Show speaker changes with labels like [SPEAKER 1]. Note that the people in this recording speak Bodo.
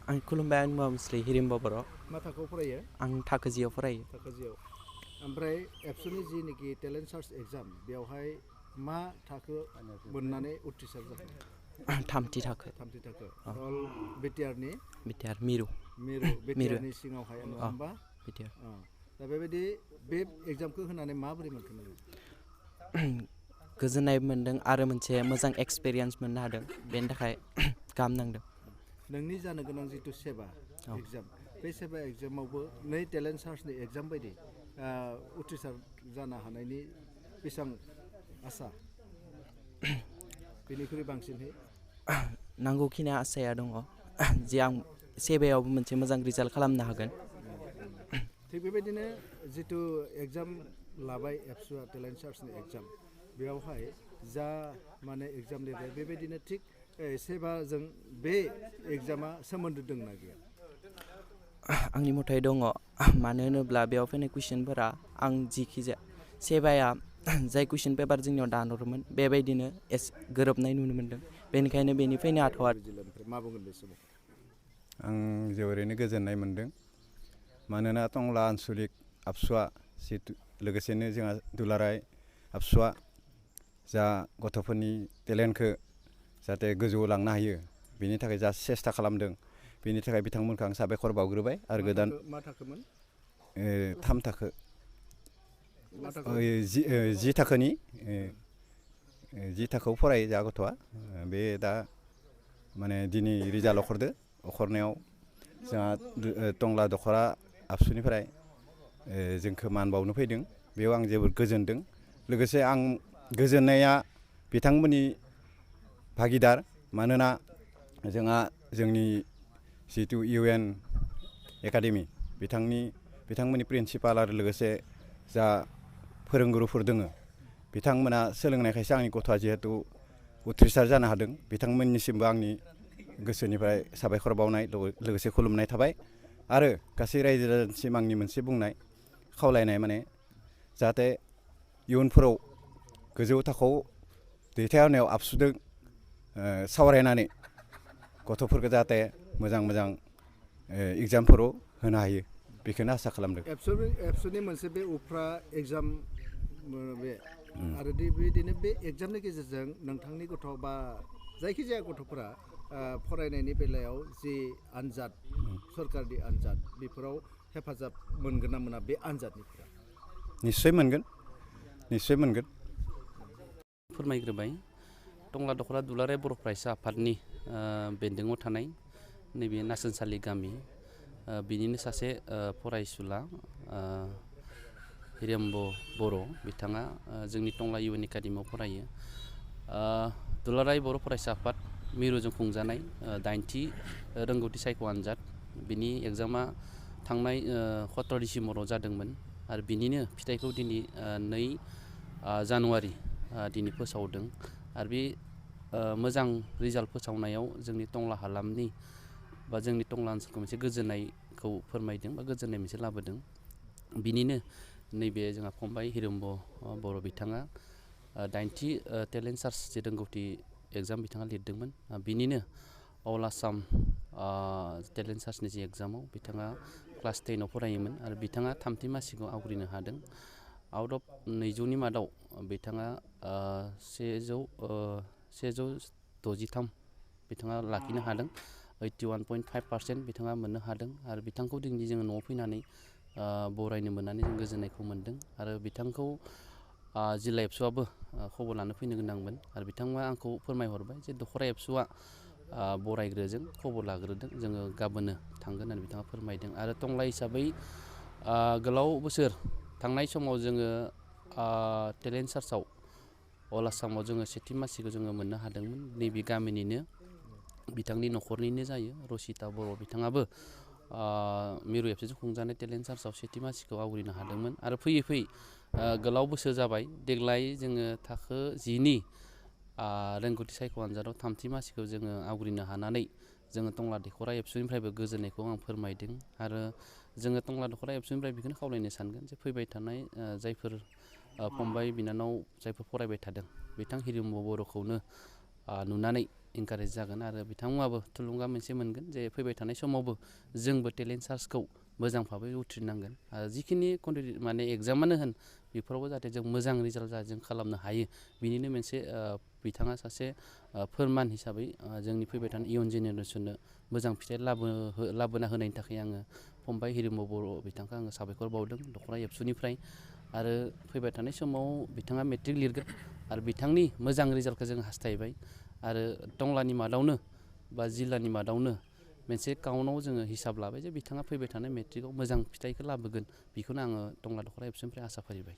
[SPEAKER 1] आं खुलुमबाय आं मुस्रि हिरिम्बा बर'
[SPEAKER 2] मा थाखोआव फरायो?
[SPEAKER 1] आं थाखो जियाव फरायो।
[SPEAKER 2] थाखो जियाव। ओमफ्राय एबसुनि जिनिखि टेलेन्ट सार्च एग्जाम बेवहाय मा थाखो मोननानै उथ्रिसार जाखो?
[SPEAKER 1] थामथि थाखो।
[SPEAKER 2] थामथि थाखो। अल बिटिआरनि?
[SPEAKER 1] बिटिआर मिरु।
[SPEAKER 2] मिरु बिटिआरनि सिङावहाय नङा होमबा?
[SPEAKER 1] बिटिआर।
[SPEAKER 2] दा बेबायदि बे एग्जामखौ होनानै माबोरै मोनखो नोङो?
[SPEAKER 1] गोजोननाय मोन्दों आरो मोनसे मोजां एक्सपिरियेन्स मोननो हादों बेनि थाखाय गाहाम नांदों।
[SPEAKER 2] नोंनि जानो गोनां जिथु सेबा एग्जाम बे सेबा एग्जामावबो नै टेलेन्ट सार्चनि एग्जाम बायदि उथ्रिसार जानो हानायनि बेसेबां आसा बेनिख्रुइ बांसिनहै
[SPEAKER 1] नांगौखिनि आसाया दङ जे आं सेबायावबो मोनसे मोजां रिजाल्ट खालामनो हागोन।
[SPEAKER 2] थिग बेबायदिनो जिथु एग्जाम लाबाय एबसुआ टेलेन्ट सार्चनि एग्जाम बेयावहाय जा माने एग्जाम लिरबाय बेबायदिनो थिग सेबाजों बे एग्जामा सोमोन्दो दंना गैया?
[SPEAKER 1] आंनि मथै दङ मानो होनोब्ला बेयाव फैनाय कुइसनफोरा आं जिखिजाया सेबाया जाय कुइसन पेपार जोंनियाव दानहरोमोन बेबायदिनो गोरोबनाय नुनो मोन्दों बेनिखायनो बेनिफ्रायनो आथ'आ
[SPEAKER 2] मा बुंगोन बे समाव?
[SPEAKER 3] आं जोबोरैनो गोजोननाय मोन्दों मानोना टंला आनसलिक आबसुआ जिहेतु लोगोसेनो जोंहा दुलाराय आबसुआ जा गथ'फोरनि टेलेन्टखौ जाहाथे गोजौआव लांनो हायो बेनि थाखाय जा सेस्था खालामदों बेनि थाखाय बिथांमोनखौ आं साबायखर बावग्रोबाय आरो गोदान
[SPEAKER 2] मा थाखोमोन?
[SPEAKER 3] थाम थाखो जि थाखोनि जि थाखोआव फरायो जा गथ'आ बे दा माने दिनै रिजाल्ट अखरनायाव जोंहा टंला दख'रा आबसुनिफ्राय जोंखौ मान बावनो फैदों बेयाव आं जोबोद गोजोनदों। लोगोसे आं गोजोननाया बिथांमोननि भागिदार मानोना जोंहा जोंनि जितु UN एकाडेमि बिथांमोननि प्रिन्सिपाल आरो लोगोसे जा फोरोंगुरुफोर दोङो बिथांमोना सोलोंनायखायसो आंनि गथ'आ जिहेतु उथ्रिसार जानो हादों बिथांमोननिसिमबो आंनि गोसोनिफ्राय साबायखर बावनाय लोगोसे खुलुमनाय थाबाय आरो गासै रायजो राजानिसिम आंनि मोनसे बुंनाय खावलायनाय माने जाहाथे इयुनफोराव गोजौ थाखोआव दैथायहरनायाव आबसुदों सावरायनानै गथ'फोरखौ जाहाथे मोजां एग्जामफोराव होनो हायो बेखौनो आसा खालामदों।
[SPEAKER 2] एबसुनि मोनसे बे उफ्रा एग्जाम बे आरो बेबायदिनो बे एग्जामनि गेजेरजों नोंथांनि गथ' बा जायखिजाया गथ'फोरा फरायनायनि बेलायाव जि आनजाद सरकारनि आनजाद बेफोराव हेफाजाब मोनगोन ना मोना बे आनजादनिफ्राय?
[SPEAKER 3] निस्सय मोनगोन।
[SPEAKER 4] फोरमायग्रोबाय टंला दख'रा दुलाराय बर' फरायसा आफादनि बेन्दोङाव थानाय नैबे नासोनसालि गामि बिनिनो सासे फरायसुला हिरेम्ब बर' बिथाङा जोंनि टंला UN एकाडेमियाव फरायो। दुलाराय बर' फरायसा आफाद मिरुजों खुंजानाय 8थि रोंगौथि सायख' आनजाद बिनि एग्जामा थांनाय 17 डिसेम्बराव जादोंमोन आरो बिनिनो फिथाइखौ दिनै 2 जानुवारि दिनै फोसावदों आरो बे मोजां रिजाल्ट फोसावनायाव जोंनि टंला हालामनि बा जोंनि टंला ओनसोलखौ मोनसे गोजोननायखौ फोरमायदों बा गोजोननाय मोनसे लाबोदों। बिनिनो नैबे जोंहा फंबाय हिरेम्ब बर' बिथाङा 8थि टेलेन्ट सार्च जे रोंगौथि एग्जाम बिथाङा लिरदोंमोन बिनिनो अल आसाम टेलेन्ट सार्चनि जे एग्जामाव बिथाङा क्लास 10आव फरायोमोन आरो बिथाङा 3थि मासिखौ आवग्रिनो हादों। आउट अफ 200नि मादाव बिथाङा 163 बिथाङा लाखिनो हादों। 81.5% बिथाङा मोननो हादों आरो बिथांखौ दिनै जोङो न'आव फैनानै बरायनो मोननानै जों गोजोननायखौ मोन्दों आरो बिथांखौ जिल्ला एबसुआबो खबर लानो फैनो गोनांमोन आरो बिथाङा आंखौ फोरमायहरबाय जे दख'रा एबसुआ बरायग्रोजों खबर लाग्रोदों जोङो गाबोननो थांगोन होननानै बिथाङा फोरमायदों आरो टंला हिसाबै गोलाव बोसोर थांनाय समाव जोङो टेलेन्ट सार्चआव अल आसामाव जोङो 7थि मासिखौ जोङो मोननो हादोंमोन। नैबे गामिनिनो बिथांनि न'खरनिनो जायो रसिता बर' बिथाङाबो मिरु एबसुजों खुंजानाय टेलेन्ट सार्चआव 7थि मासिखौ आवग्रिनो हादोंमोन आरो फैयै गोलाव बोसोर जाबाय देग्लाय जोङो थाखो 10नि रोंगौथि सायख' आनजादाव 3थि मासिखौ जोङो आवग्रिनो हानानै जोङो टंला दख'रा एबसुनिफ्रायबो गोजोननायखौ आं फोरमायदों आरो जोङो टंला दख'रा एबसुनिफ्राय बेखौनो खावलायनो सानगोन जे फैबाय थानाय जायफोर फंबाय बिनानाव जायफोर फरायबाय थादों बिथां हिरेम्ब बर'खौनो नुनानै इनकारेज जागोन आरो बिथांमोनाबो थुलुंगा मोनसे मोनगोन जे फैबाय थानाय समावबो जोंबो टेलेन्ट सार्चखौ मोजां भाबै उथ्रिनांगोन आरो जिखिनि माने एग्जामानो होन बेफोरावबो जाहाथे जों मोजां रिजाल्ट जों खालामनो हायो बिनिनो मोनसे बिथाङा सासे फोरमान हिसाबै जोंनि फैबाय थानाय इयुन जेनेरेसननो मोजां फिथाइ लाबोना होनायनि थाखाय आङो फंबाय हिरिम्ब बर' बिथांखौ आङो साबायखर बावदों दख'रा एबसुनिफ्राय आरो फैबाय थानाय समाव बिथाङा मेट्रिक लिरगोन आरो बिथांनि मोजां रिजाल्टखौ जों हास्थायबाय आरो टंलानि मादावनो बा जिल्लानि मादावनो मोनसे काउन्टआव जोङो हिसाब लाबाय जे बिथाङा फैबाय थानाय मेट्रिकआव मोजां फिथाइखौ लाबोगोन बेखौनो आङो टंला दख'रा एबसुनिफ्राय आसा फारिबाय